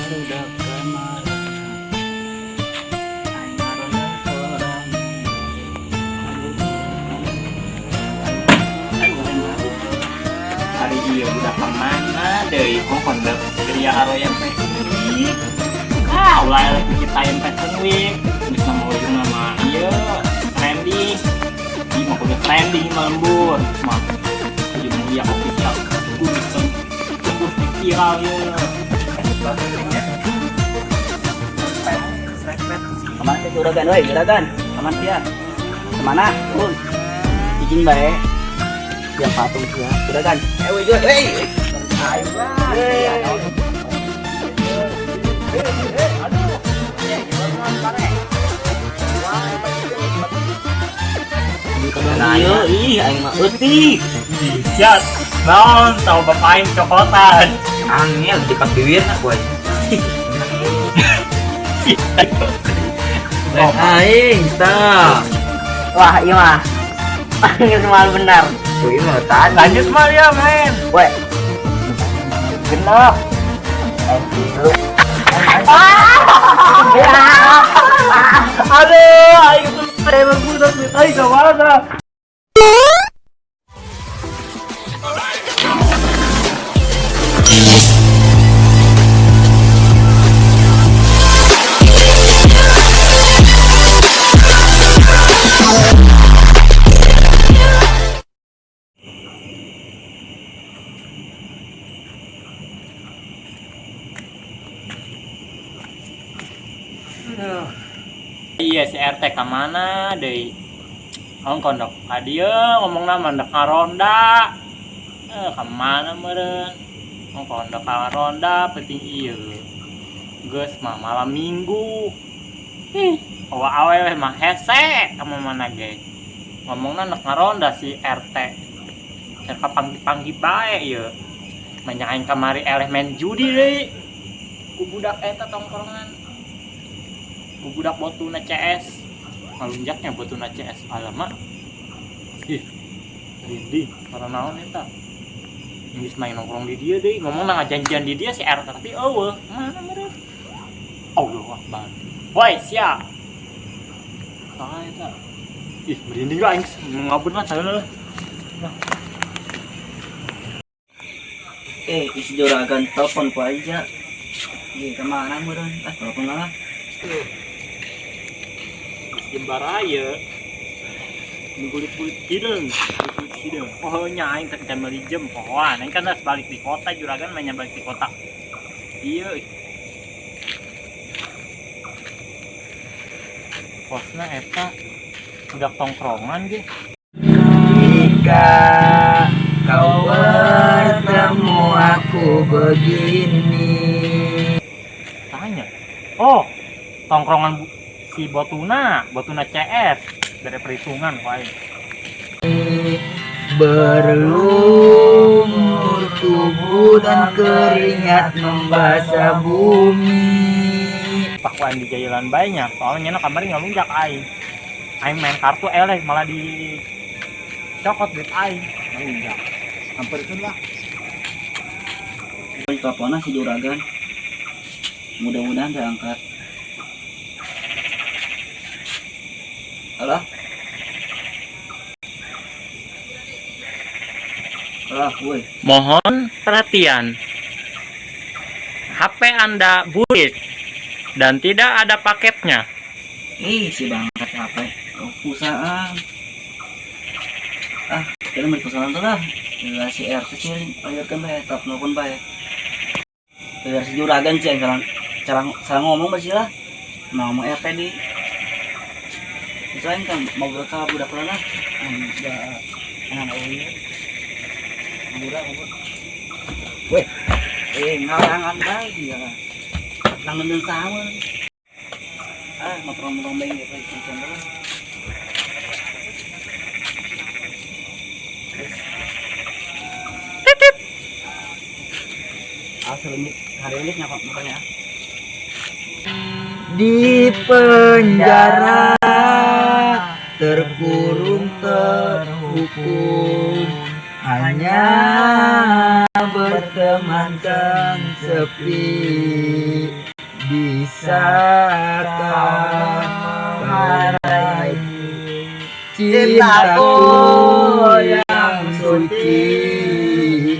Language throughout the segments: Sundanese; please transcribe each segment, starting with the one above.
Barudak kamana? Aing ngaronda sorangan. Aduh, aing mabuk. Hari ieu budak kemana deui? Kok kondek Griya Aroyan Fashion Week. Ah, ulah eleh Citayam Fashion Week. Geus nama ujung nama ieu trending. Ieu mah kudu trending mah lembur. Mah Baju Mulia official. Kudu tembus di viral ieu. Kemana teh juragan euy, juragan? Kemana dia? Kemana? Turun. Izin bae. Yang patung sia. Juragan. Eh, woi, hei. Ayo lah. Iya, ih, aing mah eutik. Siap. Naon tau bapak aing cokotan. Angel jekap bibirna boy. Oh, Aing tah. Wah, iya mah. Geus mal benar. Kuy mah tadi. Lanjut mal ya, men. Weh. Genep. Aduh, aing tuh emang budak duit aing ka mana? Iya si RT ka mana deui? Hong kondok ka dieu ngomongna mah ndek ngaronda. Eh, ka mana meureun? Hong kondok ngaronda penting ieu. Geus mah malam Minggu. Ih, awa awewe mah hese ka mana ge. Ngomongna ndek ngaronda si RT. Cer kapanggi-panggi bae ieu. Manya aing kamari eleh main judi deui. Ku budak eta tongkrongan. Ku budak botuna CS. Ngalunjaknya botuna CS alamak. Ih, merinding karena naon eta. Geus main nongkrong di dia deui, ngomong ngajanjian di dia si RT tapi eueuh, mana meureun? Allahu Akbar. Woi, siap. Saha eta? Ih, merinding lah aing ngabur mah salah lah. Eh, isi juragan telepon ku aja. Ih, kemana meureun? Ah, telepon lah. Geus jembar aya. Kulit-kulit hideung, kulit hideung. Oh nya aing teh can meuli jem pohoan. Aing kan geus balik di kota juragan mah nya balik di kota. Iya. Posna eta budak tongkrongan ge. Jika kau bertemu aku begini. Tanya. Oh, tongkrongan si Botuna, Botuna CS dari perhitungan ku aing. Berlumur tubuh dan keringat membasah bumi. Pak ku aing di jalan banyak, soalnya nya kamari ngalunjak aing. Aing main kartu eleh malah di cokot duit aing. Ngalunjak. Hampir itu lah. Teleponnya si juragan. Mudah-mudahan diangkat. Halo? Halo, woi. Mohon perhatian. HP Anda burik dan tidak ada paketnya. Ih, si bangkat HP. Oh, perusahaan. Ah, kita mau perusahaan tuh lah. Ya, si RT sih, ajarkan bae, tetap nelfon bae. Biar si juragan sih yang salah, salah ngomong pasti lah. Mau ngomong RT di. Misalnya kan mau berkah budak lah. Ya, enak ini. Budak apa? Weh, ngalangan bae dia. Nang nendang sama. Ah, nongkrong-nongkrong bae gitu, contoh lah. Ah, selembit hari ini nyapa mukanya. Di penjara terkurung terhukum hanya bertemankan sepi. Bisakah kau menghargai Cintaku cintaku yang suci?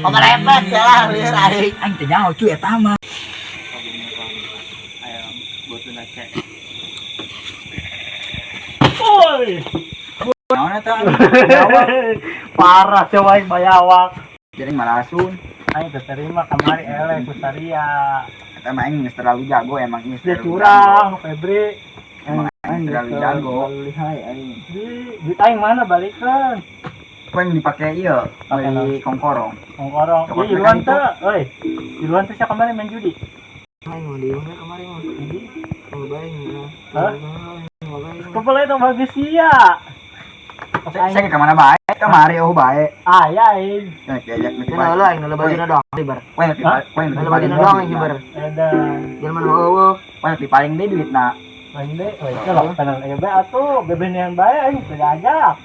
Oh, merepet salah lieur aing. Aing teh nyaho cuy eta mah. Ayo, butuh cek. Woi. Naon eta? Parah coba aing bayawak. Jadi malasun. Aing teu terima kamari eleh ku Saria. Eta mah aing geus terlalu jago emang geus Dia terlalu curang, Febri. jago. Emang aing terlalu jago. Lihai aing. Di, duit aing mana balikeun? Ku yang dipake ieu Pake beli kongkorong. Kongkorong. Cokot Ih, iluan mereka teu, euy. Iluan teh sia kemarin main judi. Aing mau di mana kemarin mah? Judi. Mau baing ya. Hah? Mau baing. Kepala itu bagus sia. Saya ke mana bae? Kamari oh bae. Ah, ya aing. Nek diajak nek Ini lo aing lo bajuna doang bar. Wah, nek dipaling Lo bajuna doang aing bar. Edan. Jangan mana eueuh. Wah, nek dipaling deui duitna. Main deh, oi, kalau penang ayo bae atuh, bebenean bae aing teu diajak.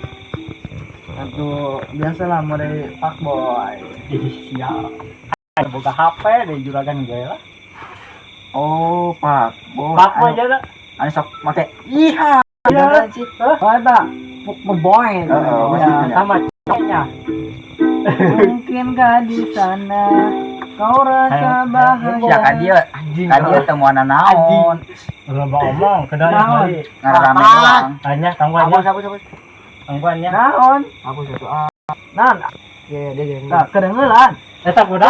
Atuh biasalah mulai fuckboy. Ih, siap. Aing boga HP deh juragan gue lah. Oh, Pak. Boy. Pak boy aja dah. Anu sok make iha. Iya. Sih. Oh, eta fuckboy. Heeh, maksudnya. Sama ceweknya. Mungkinkah di sana kau rasa bahagia? Ya ka dieu, ka dieu temuan naon. Udah bawa omong, kenal Naon? mari. Ngararame doang. Tanya tangguannya, Hapus hapus hapus. tangguannya. Naon? Hapus satu A. Naon? Ya, dia dia. Tah, kedengeran. Eta kuda,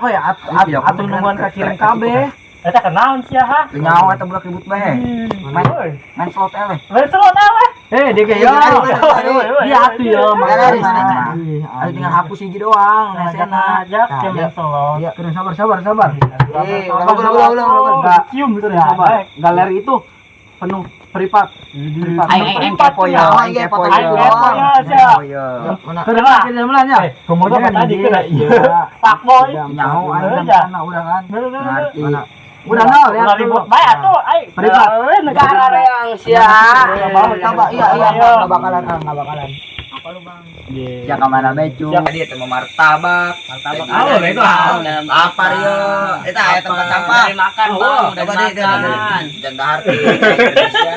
Oh ya, atuh nungguan ka kirim kabeh. Eta kenaon sia ha? Teu nyaho eta budak ribut bae. Main Oi. main slot eleh. Main slot eleh. Eh, dia kayak Yo. Dia atuh ya, makanya. Ayo tinggal hapus hiji doang, nesena. Ajak Nah, sia main dia. slot. Iya, keren sabar sabar sabar. Eh, ulang, ulang, ulang, ulang, ulang. Cium gitu ya. Sabar. Galeri itu penuh privat. Privat. Aing aing aing kepo ya, aing kepo ya. Aing kepo ya, sia. Kepo ya. Mana? Keren lah. Keren ya. Eh, komodo apa tadi kena iya. Pak boy. Nyaho aing. Iya. Mana udah kan? Ngerti. Mana? Udah nol ya. Ulah ribut bae atuh, aing. Privat. Negara yang sia. Coba iya iya enggak bakalan ah, enggak bakalan. Ya ka mana bae cu. Dia teh mau martabak. Martabak. Ah, bego, ah. Lapar ye. Eta aya tempat sampah. makan, Bang, udah Coba deh, deh, deh. Jangan dahar. Indonesia.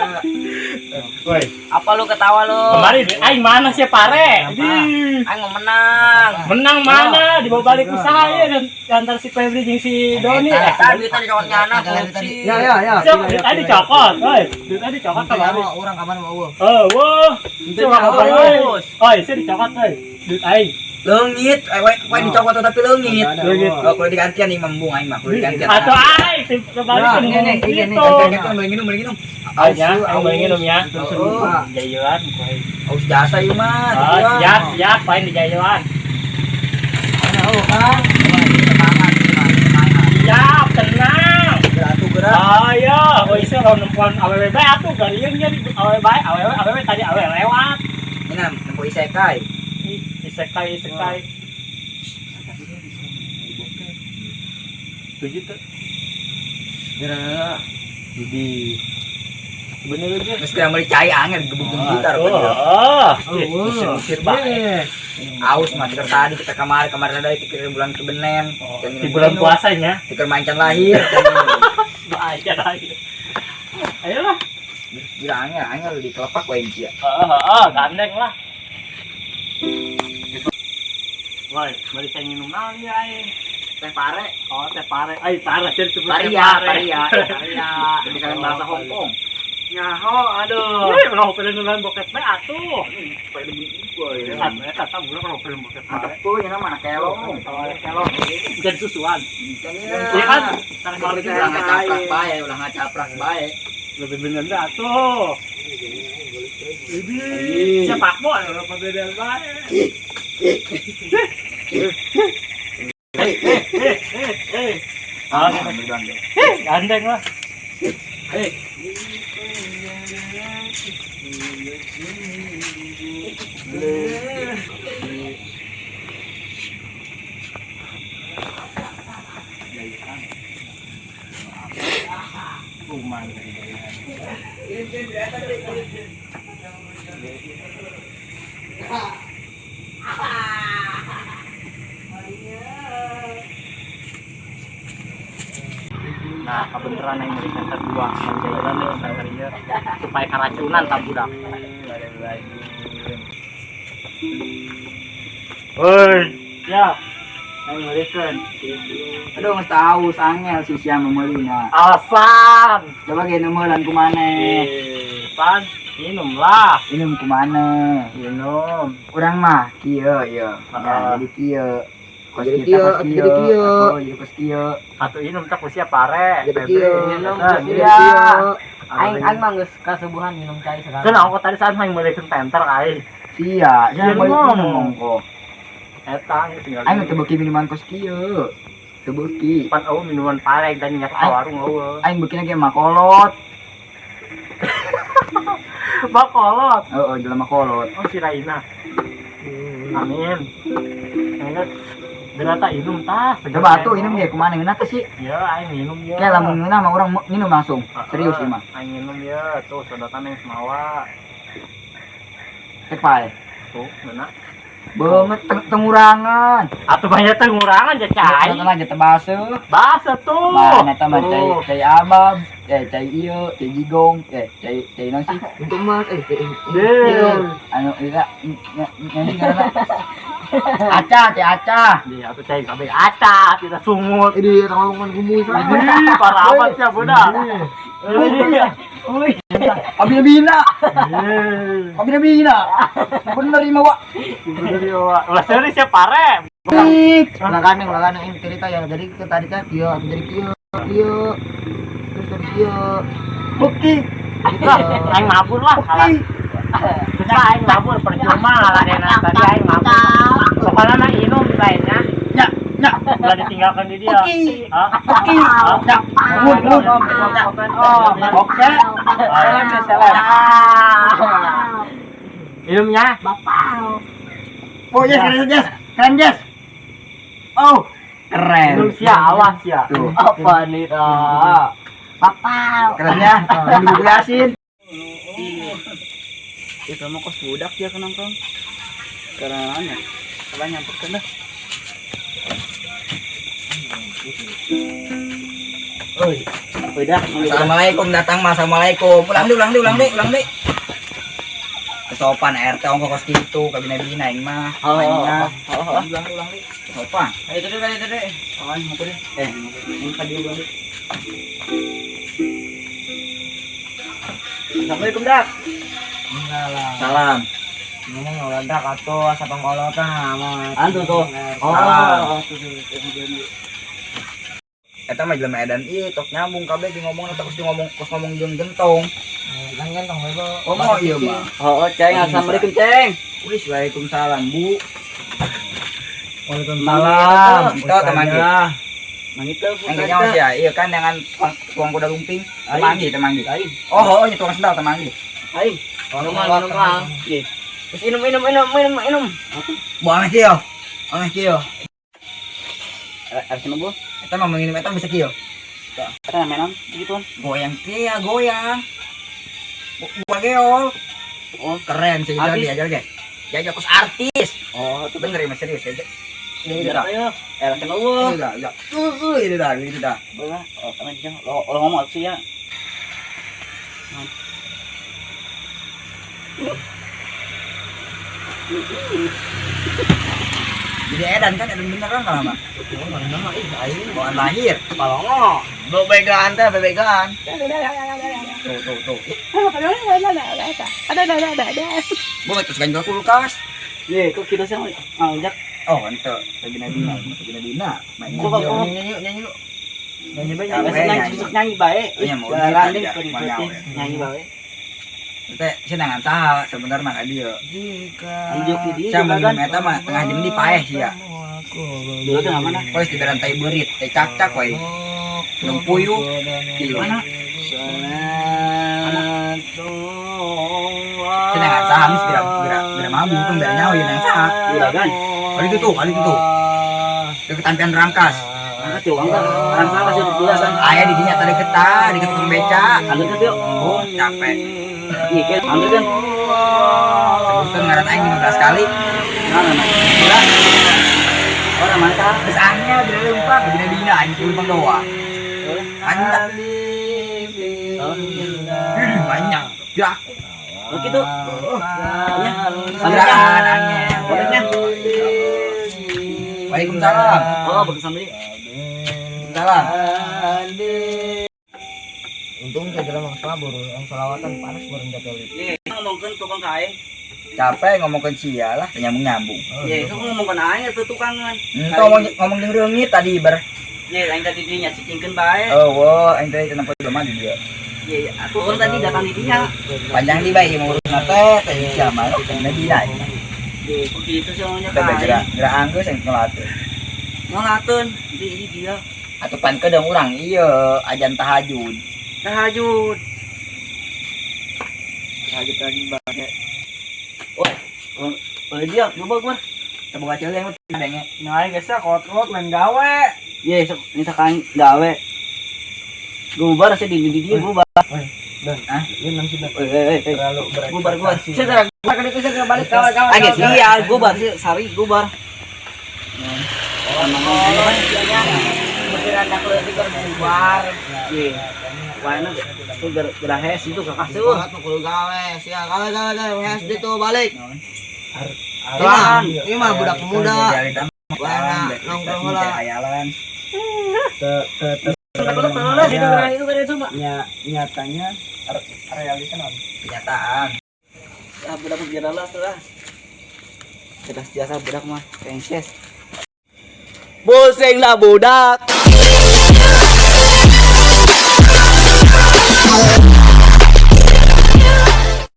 Woi, Apa lu ketawa lu? kemarin duit aing mana sih pare? Ih, Aing mau menang. Menang mana? Dibawa balik ku saya dan antar si Febri jeung si Doni. Eh, Tadi duitnya dicokot nyana korupsi. Ya ya ya. Siap, duit aing dicokot, oi. Duit aing dicokot kemarin. Orang kapan mau eueuh. Oh, wah. Siapa oi? Oi, saya dicokot oi. Duit aing. Leungit, eh we we dicokot tapi leungit. Leungit. Oh, kalau digantian nih membung aing mah, kalau digantian. Atau aing terbalik Nah, ini nih, ini nih. Gantian beli minum, beli minum. Aing ya, aing beli minum ya. Oh, Jayoan ku aing. Aus jasa ieu mah. Oh, siap, siap, paling di Jayoan. Oh, kan. Semangat, semangat, semangat. Siap, tenang. Gerak tuh gerak. Ayo, oh isi kalau nempuan awewe bae atuh gariung nya awewe bae, awewe awewe tadi awewe lewat. Ini nam, nempo isekai. Ih, isekai isekai. Tujuh tuh. Gerak. Jadi bener aja. Terus kira meuli cai angin gebuk gitar Oh, apa oh, usir-usir bae. Aus mah tikar tadi kita kamari kemarin ada tikar bulan kebenen. Di bulan puasanya. Tikar mancan lahir. Baca lagi. Ayolah. Gila angin angin di kelepak wae cia. Heeh, heeh, gandeng lah. Woi, balik saya minum naon ya aing. Teh pare. Oh, teh pare. Ai, pare sih disebut teh Paria, pare. paria, paria. Bisa bahasa Hong Kong. Nyaho aduh. Wih, ulah film bokep bae atuh. Film gua ya. Eta eta tah ulah kalau film bokep Mantep bae. tuh ya nama anak kelong. Jadi susuan. Iya Iya kan? Tarik balik Ulah ngacaprak bae, ulah ngacaprak bae. Lebih bener dah atuh. Ini siapa boy ulah pabedaan bae. Eh, eh, eh. Ah, gandeng lah. Eh. Kuman. Nah, Kabeneran aing meuli senter dua, manjailan deui senter ieu supaya karacunan tah budak. Hoi, ya. Aing meulikeun. Aduh, geus tahu sangel si sia meulina. Alasan. Coba ge nu meulan ku maneh. Eh, pan, minum lah. Minum ku maneh. Minum. Urang mah kieu ieu. Ah. Nah, jadi kieu. Kos Jadi kita kieu, kos kieu. jadi kieu. Atuh, jadi kos kieu. Atuh minum teh ku sia pare. Jadi kieu. Minum Nah, ku Jadi sia. kieu. Aing aing mah geus kasubuhan minum cai sekarang. Kan aku tadi saat main meulikeun penter aing. Sia, Iya, sia meuli ngomong. minum kok. Eta geus tinggal. Aing teu beuki minuman kos kieu. Teu beuki. Pan eueuh minuman pare dan minyak ka warung eueuh. Aing beukina ge makolot. Bakolot. Heeh, jelema kolot. Oh si Raina. Amin. Amin. Berata inum tah. Coba atuh minum ge kumaha ngeunah teh sih. Ya, aing minum ya. Kayak lamun ngeunah mah urang minum langsung. Serius ieu mah. Aing minum ya, tuh sedotan yang semawa. Cek pae. Tuh, ngeunah. Banget tengurangan. Atuh banyak teh ngurangan ya cai. Cai aja teh baseuh. Basah tuh. Mana eta mah cai Tuh. cai abab, eh cai ieu, cai jigong, eh cai cai naon sih? Untuk mas, eh, eh, eh. Deh. Anu ieu nyanyi ngaranna. Aca, cai aca. Dia atuh cai kabeh aca, tidak sungut. Ini tanggungan gumuy sama. Ih, parah amat sih budak. Iya. Abina-bina. Abina-bina. Bener ieu mah, Wak. Bener ya, Wak. Ulah serius ya pare. Ih, Ulakan ini cerita ya. Jadi ke tadi kan kieu, aku jadi kieu, kieu. Terus jadi kieu. Bukti. Lah, aing mabur lah. Bukti. Lah aing mabur percuma lah dena tadi aing mabur. Pokoknya mah inum lainnya. Nya, nya. Ulah ditinggalkan di dia. Oke. Hah? Oke. Nya. Mun, mun. Oh, Oke. Salam ya, salam. Minumnya. Oh, yes, keren, yes. Keren, yes. Oh, keren. Minum sia, awas sia. Tuh, Apa nih ah? kerennya. Yang di buku Yasin. Itu mah kos budak ya ke nongkrong. Karena ya. Salah nyamperkeun dah. Oi, udah. Assalamualaikum datang mas, assalamualaikum. Ulang deh, ulang deh, ulang deh, ulang deh. Kesopan RT ongko kos gitu, kabina-bina aing mah. Oh, Aing mah. oh, oh, oh. Ulang deh, ulang deh. Kesopan. Ayo tuh deh, tuh deh. Oh, mau deh. Eh, ini tadi ulang deh. Assalamualaikum, Dak. Enggak lah. Salam. Ngomong ngeledak atau asa pangkolotan sama. Antu tuh. Oh, Salam. tuh, tuh, tuh, tuh, tuh. Eta mah jelema edan ieu tok nyambung kabeh ge ngomong tok kudu ngomong kos ngomong jeung gentong. Kan kan tong bego. Oh, iya mah. Oh, oh, Ceng, assalamualaikum, Ceng. Wih, waalaikumsalam, Bu. Waalaikumsalam. Itu teman ge. Mang itu, Bu. Yang kayaknya masih ya, iya kan dengan tuang kuda lumping, temanggi, temanggi. Lain, Oh, oh, ini tuang sendal temanggi. lain. Minum, minum, minum. Iya. Terus minum, minum, minum, minum, minum. Bu aneh kieu. Aneh kieu. Harus minum, Bu. Eta mah minum eta bisa kieu. Eta mainan gitu. Goyang teh, goyang. Buah geol. Oh, Keren sih Artis. jadi aja ge. Ya kos artis. Oh, Itu bener ya mas serius ya. Ini Bener dah. ya. Eh, langsung eueuh. Ini dah, ya. Ini dah, ini dah. Boleh. Oh, kami jeung lo lo ngomong sih ya. Jadi edan kan edan beneran kalau mah. Bawaan lahir. Palongo. Bebegaan teh, bebegaan. Tuh, tuh, tuh. Bu, terus ganjel kulkas. Ye, kok kita sih ngajak Oh, ente. Bina-bina, bina-bina. Main Kok, kok, kok. nyanyi yuk, nyanyi yuk. Nyanyi bae, Capek, nyanyi nyanyi. nyanyi nyanyi bae. Iya, mau Randing gitu, keur mau ikutin nyawa. nyanyi bae. Teh, sih nangan saha sebenarnya mah dia. Anjuk di dia Saya mau juga minum kan. eta mah tengah jam di paeh sih ya. Dulu tuh mana? Pois di berantai beurit, teh cak-cak we. Nung puyuh. Di mana? Sih nangan saha geus geura geura geura mabuk kan geura nyawa ya nangan saha. Juragan. Kali itu tuh, kali itu tuh. Deket tampian rangkas. Angkat yuk, angkat. Orang salah sih belasan. Aya di dinya tadi deket, deket tukang beca. Ambil kan yuk. Oh, capek. Iya, kan ambil kan. Sebutkan ngaran aing 15 kali. Nah, nah, nah. Gila, Orang mana kah? geus angel bila leumpang, bina-bina aing leumpang doang. Banyak. Ih, banyak. Ya aku. Oh gitu. Ya. Panggilan angin. Pamit nya. Waalaikumsalam. Oh, bagus sambil. Salam. Untung saya jalan masalah baru yang selawatan panas baru jatuh. Ye, ngomongkeun tukang ka aing. Capek ngomongkeun sia lah, nyambung-nyambung. Ye, itu ngomongkeun aing atuh tukangan. Entah ngomong ngomong jeung reungit tadi ber. Ye, aing tadi dinya cicingkeun bae. Oh, wah, aing tadi kenapa belum mandi dia. Ye, atuh urang tadi datang di dinya. Panjang di bae mau urus teh teh sia mah teh dina. Ye, kok gitu sih ngomongnya Teh ka aing. gerak gerak anggeus yang ngelateun. Ngelateun di ini dia. Atuh pan kedeung urang ieu ajan tahajud. Tahajud. Tahajud lagi bae. Oh, oh dia coba gua. Teu boga ceuli yang denge. Nah, geus kot-kot lain gawe. Ye, sok minta kain gawe. Gubar sih di dia gubar. Dan, ah, ini nang sudah Eh, eh, eh. terlalu Gubar gubar. berekspektasi. Saya Gubar kali itu saya balik kawan kawan. Agak sial, gubar sih, sari gubar. Pikiran aku leutik keur bubar. Ye. Wah, ini tuh gerah hes itu ke kasur. Semangat mah kudu gawe, sia gawe gawe gawe hes itu balik. Tuan. Ini mah budak muda. Wah, nongkrong lah. Hayalan. Itu itu Nyatanya realita non. Kenyataan. Ah, budak mah biar lah tuh lah. Cerdas jasa budak mah, pengses. Boseng lah budak.